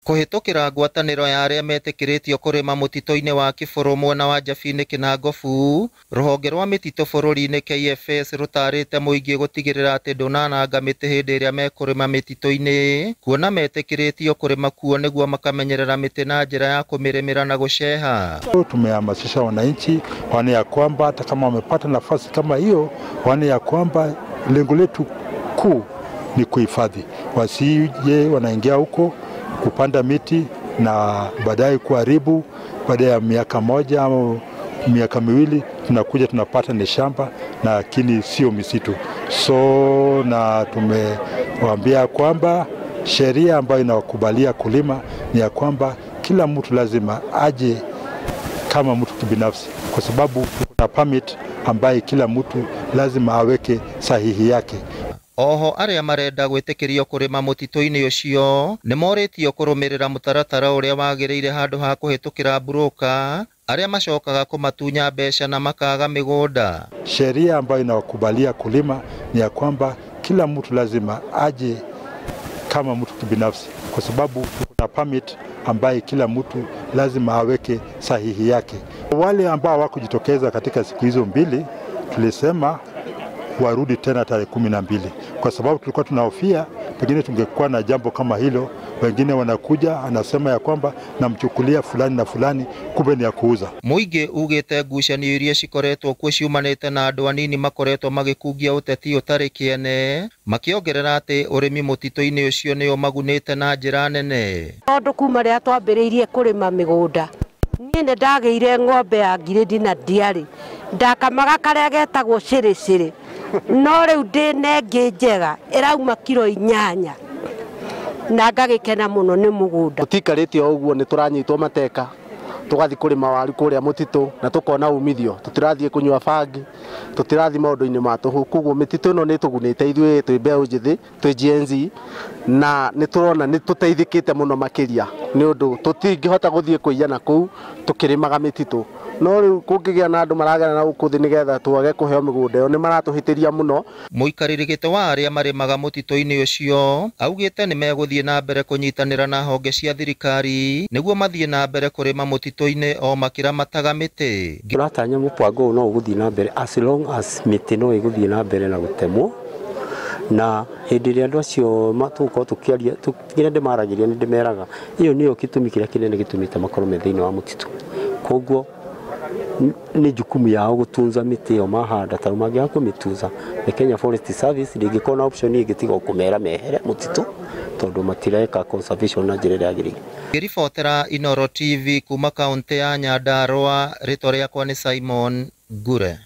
Kũhĩtũkĩra ngwatanĩro ya arĩa metĩkĩrĩtio kũrĩma mũtitũ-inĩ wa Kĩbũrũ mwena wa Njabini Kinangofu, rũhonge rwa mĩtitũ bũrũri-inĩ KFS rũtarĩte mũingĩ gũtigĩrĩra atĩ ndũnananga mĩtĩ hĩndĩ ĩrĩa mekũrĩma mĩtitũ-inĩ, kuona metĩkĩrĩtio kũrĩma kuo nĩguo makamenyerera mĩtĩ na njĩra ya kũmĩrĩmĩra na gũceha. Tumehamasisha wananchi waone ya kwamba hata kama wamepata nafasi kama hiyo, waone ya kwamba lengo letu kuu ni kuhifadhi, wasije wanaingia huko kupanda miti na baadaye kuharibu. Baada ya miaka moja au miaka miwili tunakuja tunapata ni shamba, lakini sio misitu. So na tumewaambia kwamba sheria ambayo inawakubalia kulima ni ya kwamba kila mtu lazima aje kama mtu kibinafsi, kwa sababu kuna permit ambaye kila mtu lazima aweke sahihi yake. Oho arĩa marenda gwĩtĩkĩrio kũrĩma mũtitũ-inĩ ũcio nĩ morĩtio kũrũmĩrĩra mũtaratara ũrĩa wagĩrĩire handũ ha kũhĩtũkĩra mburũka arĩa macokaga kũmatunya mbeca na makaga mĩgũnda. Sheria ambayo inawakubalia kulima ni ya kwamba kila mtu lazima aje kama mtu kibinafsi, kwa sababu kuna permit ambaye kila mtu lazima aweke sahihi yake. Wale ambao hawakujitokeza katika siku hizo mbili, tulisema warudi tena tarehe 12, kwa sababu tulikuwa tunahofia pengine tungekuwa na jambo kama hilo, wengine wanakuja anasema ya kwamba namchukulia fulani na fulani, kumbe ni ya kuuza. Mũingĩ ugĩte ngucanio iria cikoretwo kuo ciumanĩte na andũ anini makoretwo magĩkungia ũteti ũtarĩ kĩene, makĩongerera atĩ ũrĩmi mũtitũ-inĩ ũcio nĩ ũmagunĩte na njĩra nene. Tondũ kuma rĩrĩa twambĩrĩirie kũrĩma mĩgũnda, niĩ nĩ ndagĩire ng'ombe ya ngirĩndi na ndiarĩ ndakamaga karĩa getagwo cĩrĩcĩrĩ, no rĩu ndĩna ĩngĩ njega ĩrauma kiro 8 na ngagĩkena mũno nĩ mũgũnda. Tũtikarĩte o ũguo, nĩ tũranyitwo mateka tũgathiĩ kũrĩma waru kũrĩa mũtitũ na tũkona umithio, tũtirathiĩ kũnyua bangi, tũtirathiĩ maũndũ-inĩ ma tũhũ. Koguo mĩtitũ ĩno nĩ ĩtũgunĩte ithuĩ twĩ mbeũ njĩthĩ, twĩ Gen Z, na nĩ tũrona nĩ tũteithĩkĩte mũno makĩria, nĩ ũndũ tũtingĩhota gũthiĩ kũiya na kũu tũkĩrĩmaga mĩtitũ. No rĩu kũngĩgĩa na andũ maragera na gũkũ thĩ nĩgetha twage kũheo mĩgũnda ĩyo, nĩ maratũhĩtĩria mũno. Mũikarĩri gĩtĩ wa arĩa marĩmaga mũtitũ-inĩ ũcio augĩte nĩ megũthiĩ na mbere kũnyitanĩra na honge cia thirikari nĩguo mathiĩ na mbere kũrĩma mũtitũ-inĩ o makĩramataga mĩtĩ. Tũratanya mũbango ũyũ no ũgũthiĩ na mbere as long as mĩtĩ no ĩgũthiĩ na mbere na gũtemwo, na hĩndĩ ĩrĩa andũ acio tũgũkorwo tũkĩaria, kĩrĩa ndĩmaragĩria nĩ ndĩmeraga ĩyo nĩyo gĩtũmi kĩrĩa kĩnene gĩtũmĩte makorwo me thĩinĩ wa mũtitũ. Koguo nĩ jukumu yao gũtunza mĩtĩ ĩyo mahanda, tondũ mangĩaga kũmĩtunza the Kenya Forest Service ndĩngĩkorwo na option ĩngĩ tiga kũmera mehere mũtitũ, tondũ matireka conservation na njĩra ĩrĩa yagĩrĩire. Ngĩribotera Inooro TV kuma kaũntĩ ya Nyandarua, rĩtwa rĩakwa nĩ Simon Ngure.